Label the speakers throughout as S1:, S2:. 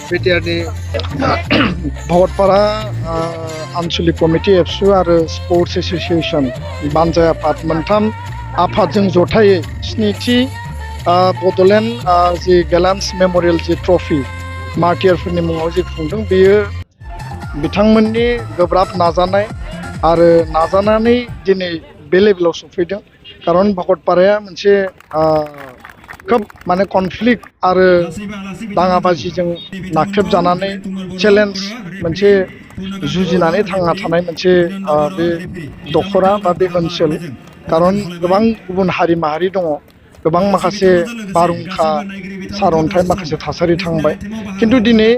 S1: बिटिआरनि भगतपारा आनसलिक कमिटि एबसु आरो स्पर्ट्स एसोसिएशन बानजाय आफाद मोनथाम आफादजों जथायै स्निथि बड'लेण्ड जि गेलेन्स मेम'रियेल जि ट्रफि मार्टियारफोरनि मुङाव जि खुंदों बेयो बिथांमोननि गोब्राब नाजानाय आरो नाजानानै दिनै बे लेभेलाव सफैदों खारन भगतपाराया मोनसे खोब माने कनफ्लिक्ट आरो दाङाबाजिजों नाख्रेबजानानै चेलेन्ज मोनसे जुजिनानै थांना थानाय मोनसे बे दखरा बा बे ओनसोल खारन गोबां गुबुन हारि माहारि दङ गोबां माखासे बारहुंखा सारअन्थाइ माखासे थासारि थांबाय खिन्थु दिनै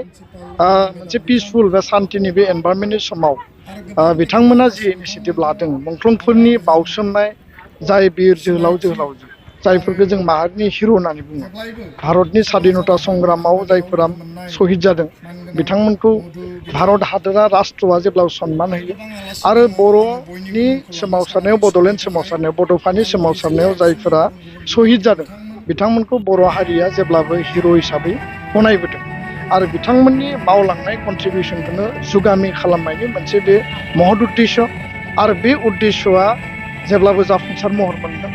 S1: मोनसे पिसफुल बा शान्तिनि बे एनभायरनमेन्टनि समाव बिथांमोना जि इनिसिएटिभ लादों मुंख्लंफोरनि बावसोमनाय जाय बिर जोहोलाव जोहोलावजो जायफोरखौ जों माहारिनि हिर' होननानै बुङो भारतनि स्वाधीनता संग्रामाव जायफोरा शहीद जादों बिथांमोनखौ भारत हादरा राष्ट्रआ जेब्लाबो सनमान होयो आरो बर'नि सोमावसारनायाव बड'लेण्ड सोमावसारनायाव बड'फानि सोमावसारनायाव जायफोरा शहीद जादों बिथांमोनखौ बर' हारिया जेब्लाबो हिर' हिसाबै गनायबोदों आरो बिथांमोननि मावलांनाय कन्ट्रिबिउसनखौनो जुगामि खालामनायनि मोनसे बे महद उद्देश्य आरो बे उद्देश्यआ जेब्लाबो जाफुंसार महर मोनदों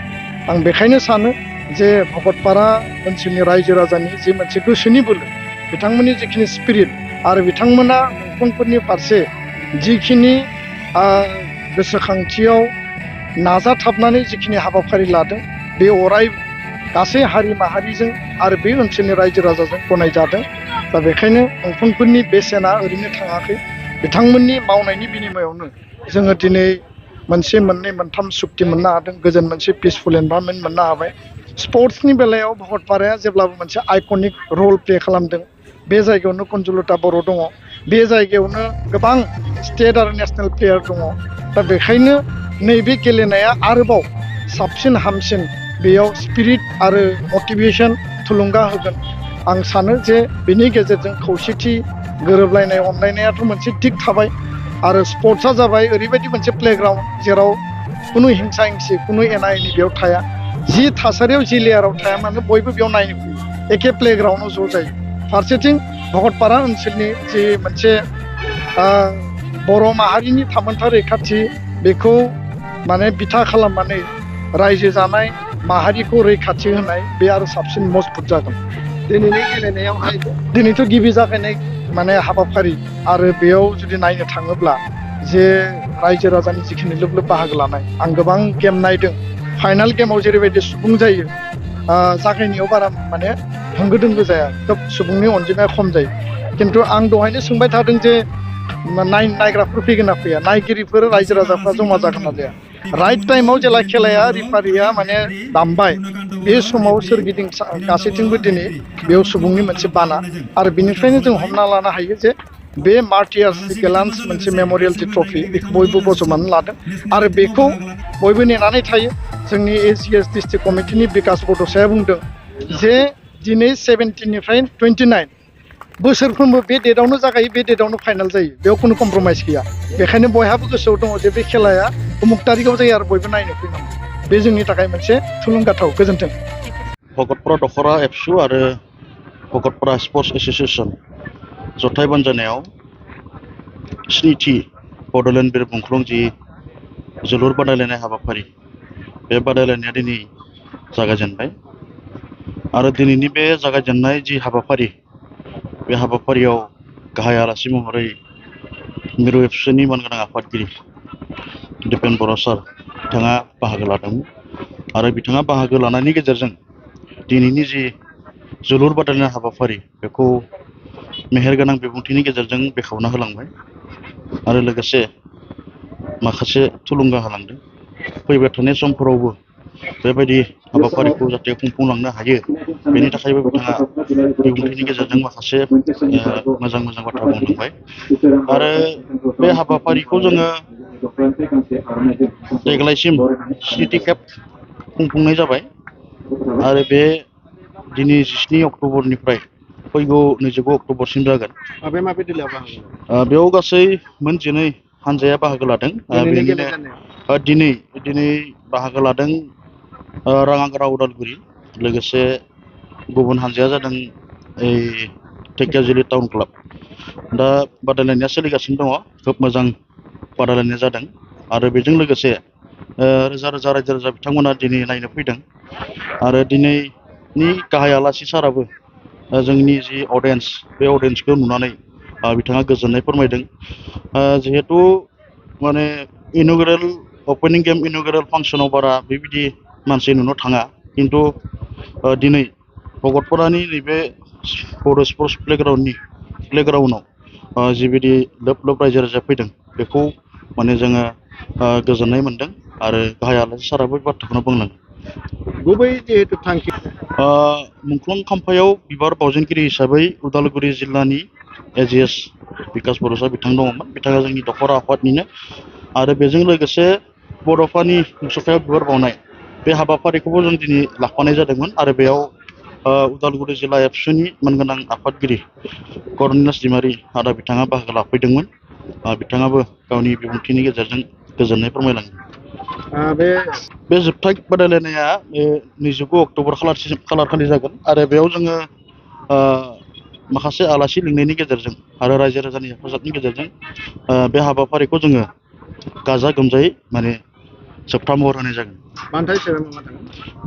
S1: आं बेखायनो सानो जे भगतपारा ओनसोलनि रायजो राजानि जि मोनसे गोसोनि बोलो बिथांमोननि जिखिनि स्पिरिट आरो बिथांमोना मुंख्लंफोरनि फारसे जिखिनि गोसोखांथियाव नाजाथाबनानै जिखिनि हाबाफारि लादों बे अराय गासै हारि माहारिजों आरो बे ओनसोलनि रायजो राजाजों गनायजादों दा बेखायनो मुंख्लंफोरनि बेसेना ओरैनो थाङाखै बिथांमोननि मावनायनि बिनिमयावनो जोङो दिनै मोनसे मोननै मोनथाम सुक्ति मोननो हादों गोजोन मोनसे पिसफुल एनभायरनमेन्ट मोननो हाबाय स्पर्ट्सनि बेलायाव भगतपाराया जेब्लाबो मोनसे आइकनिक रल प्ले खालामदों बे जायगायावनो कुन्जलता बर' दङ बे जायगायावनो गोबां स्टेट आरो नेसनेल प्लेयार दङ दा बेखायनो नैबे गेलेनाया आरोबाव साबसिन हामसिन बेयाव स्पिरिट आरो मटिभेसन थुलुंगा होगोन आं सानो जे बेनि गेजेरजों खौसेथि गोरोबलायनाय अनलायनायाथ' मोनसे दिग थाबाय आरो स्पर्ट्सआ जाबाय ओरैबायदि मोनसे प्लेग्राउन्ड जेराव खुनु हिंसा हिंसि खुनु एना एनि बेयाव थाया जि थासारियाव जि लेयाराव थाया मानो बयबो बेयाव नायनो फैयो एखे प्लेग्राउन्डआव ज' जायो फारसेथिं भगतपारा ओनसोलनि जि मोनसे बर' माहारिनि थामोनथा रैखाथि बेखौ माने बिथा खालामनानै रायजो जानाय माहारिखौ रैखाथि होनाय बे आरो साबसिन मजबुत जागोन दिनैनि गेलेनायावहाय दिनैथ' गिबि जागायनाय माने हाबाफारि आरो बेयाव जुदि नायनो थाङोब्ला जे रायजो राजानि जिखिनि लोब लोब बाहागो लानाय आं गोबां गेम नायदों फाइनाल गेमाव जेरैबायदि सुबुं जायो जागायनायाव बारा माने होंगो दोंगो जाया खोब सुबुंनि अनजिमाया खम जायो खिन्थु आं दहायनो सोंबाय थादों जे नायग्राफोर फैगोन ना फैया नायगिरिफोर रायजो राजाफ्रा जमा जागोन ना जाया राइट टाइमाव जेला खेलाया रिफारिया माने दामबाय बे समाव सोरगिदिं गासैथिंबो दिनै बेयाव सुबुंनि मोनसे बाना आरो बिनिफ्रायनो जों हमना लानो हायो जे बे मार्टियार्स गेलेन्स मोनसे मेम'रियेल जि ट्रफि बेखौ बयबो बजबनानै लादों आरो बेखौ बयबो नेनानै थायो जोंनि एजिएस डिस्ट्रिक्ट कमिटिनि बिकास बड'साया बुंदों जे दिनै 17निफ्राय 29 बोसोरफ्रोमबो बे डेटआवनो जागायो बे डेटआवनो फाइनाल जायो बेयाव खुनु कमप्रमाइस गैया बेखायनो बयहाबो गोसोआव दङ जे बे खेलाया उमुक तारिखआव जायो आरो बयबो नायनो फैनांगौ बे जोंनि थाखाय मोनसे थुलुंगाथाव गोजोन्थों
S2: भगतपारा दखरा एबसु आरो भगतपारा स्पर्ट्स एसोसिएशन जथाय बानजायनायाव स्निथि बड'लेण्ड बिर मुंख्लं जि जोलुर बादायलायनाय हाबाफारि बे बादायलायनाया दिनै जागायजेनबाय आरो दिनैनि बे जागायजेननाय जि हाबाफारि बे हाबाफारियाव गाहाय आलासि महरै मिरु एबसुनि मानगोनां आफादगिरि दिपेन बर' सार बिथाङा बाहागो लादोंमोन आरो बिथाङा बाहागो लानायनि गेजेरजों दिनैनि जि जोलुर बादायलायनाय हाबाफारि बेखौ मेहेरगोनां बिबुंथिनि गेजेरजों बेखेवना होलांबाय आरो लोगोसे माखासे थुलुंगा होलांदों फैबाय थानाय समफोरावबो बेबायदि हाबाफारिखौ जाहाथे खुंफुंलांनो हायो बेनि थाखायबो बिथाङा बिबुंथिनि गेजेरजों माखासे मोजां मोजां बाथ्रा बुंलांबाय आरो बे हाबाफारिखौ जोङो देग्लायसिम स्निथि खेब खुंफुंनाय जाबाय आरो बे दिनै 17 अक्ट'बरनिफ्राय फैगौ 29 अक्ट'बरसिम जागोन बेयाव गासै मोन 12 हानजाया बाहागो लादों दिनै बाहागो लादों राङागोरा उदालगुरि लोगोसे गुबुन हानजाया जादों धेकियाजुलि टाउन क्लाब दा बादायलायनाया सोलिगासिनो दङ खोब मोजां बादायलायनाय जादों आरो बेजों लोगोसे रोजा रोजा रायजो राजा बिथांमोना दिनै नायनो फैदों आरो दिनैनि गाहाय आलासि साराबो जोंनि जि अडियेन्स बे अडियेन्सखौ नुनानै बिथाङा गोजोननाय फोरमायदों जिहेतु माने इन'ग्रेल अपेनिं गेम इन'ग्रेल फांसनाव बारा बेबायदि मानसि नुनो थाङा खिन्थु दिनै भगतपारानि नैबे बड' स्पर्ट्स प्लेग्राउन्डआव जिबायदि लोब लोब रायजो राजा फैदों बेखौ माने जोङो गोजोननाय मोनदों आरो गाहाय आलासि साराबो बे बाथ्राखौनो बुंलांदों
S3: गुबै जिहेतु थांखि
S2: मुंख्लं खाम्फायाव बिबार बावजेनगिरि हिसाबै उदालगुरि जिल्लानि एजिएस बिकास बर'सा बिथां दङमोन बिथाङा जोंनि दखरा आफादनिनो आरो बेजों लोगोसे बड'फानि मुसुखायाव बिबार बावनाय बे हाबाफारिखौबो जों दिनै लाफानाय जादोंमोन आरो बेयाव उदालगुरि जिल्ला एबसुनि मानगोनां आफादगिरि करनिलास दैमारि आदा बिथाङा बाहागो लाफैदोंमोन बिथाङाबो गावनि बिबुंथिनि गेजेरजों गोजोननाय फोरमायलांदों बे जोबथा बादायलायनाया 29 अक्ट'बर खालारखालि जागोन आरो बेयाव जोङो माखासे आलासि लिंनायनि गेजेरजों आरो रायजो राजानि हेफाजाबनि गेजेरजों बे हाबाफारिखौ जोङो गाजा गोमजायै माने जोबथा महर होनाय जागोन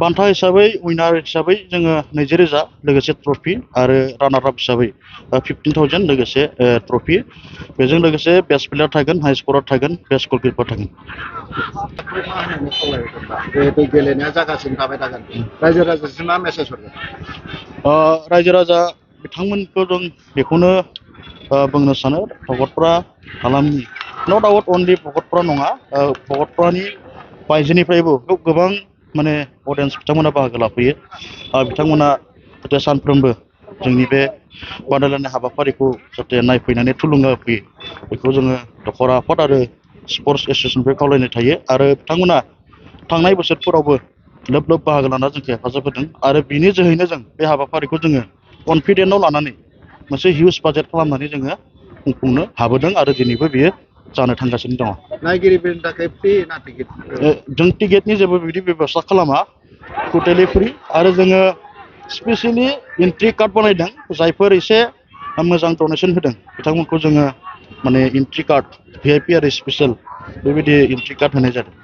S2: बान्था हिसाबै उइनार हिसाबै जोङो 20,000 लोगोसे ट्रफि आरो रानार आप हिसाबै 15,000 लोगोसे ट्रफि बेजों लोगोसे बेस्ट प्लेयार थागोन हाइ स्करार थागोन बेस्ट गलकिपार थागोन
S3: जिहेतु गेलेनाया जागासिनो थाबाय थागोन रायजो राजासिम मा मेसेज हरगोन
S2: रायजो राजा बिथांमोनखौ जों बेखौनो बुंनो सानो भगतपारा हालामनि न' डाउट अनलि भगतपारा नङा भगतपारानि बायजोनिफ्रायबो गोबां माने अडियेन्स बिथांमोना बाहागो लाफैयो बिथांमोना जाहाथे सानफ्रोमबो जोंनि बे बादायलायनाय हाबाफारिखौ जाहाथे नायफैनानै थुलुंगा होफैयो बेखौ जोङो दखरा आफाद आरो स्पर्ट्स एस'सियेसननिफ्राय खावलायनाय थायो आरो बिथांमोना थांनाय बोसोरफोरावबो लोब लोब बाहागो लाना जोंखौ हेफाजाब होदों आरो बिनि जोहैनो जों बे हाबाफारिखौ जोङो कनफिडेन्टआव लानानै मोनसे हिउज बाजेट खालामनानै जोङो खुंफुंनो हाबोदों आरो दिनैबो बियो जानो थांगासिनो दङ
S3: नायगिरिफोरनि थाखाय फ्रि ना टिकेट
S2: जों टिकेटनि जेबो बिदि बेब'स्था खालामा टटेलि फ्रि आरो जोङो स्पेसियेलि एन्ट्रि कार्ड बानायदों जायफोर एसे मोजां डनेसन होदों बिथांमोनखौ जोङो माने एन्ट्रि कार्ड VIP आरो स्पेसियेल बेबायदि एन्ट्रि कार्ड होनाय जादों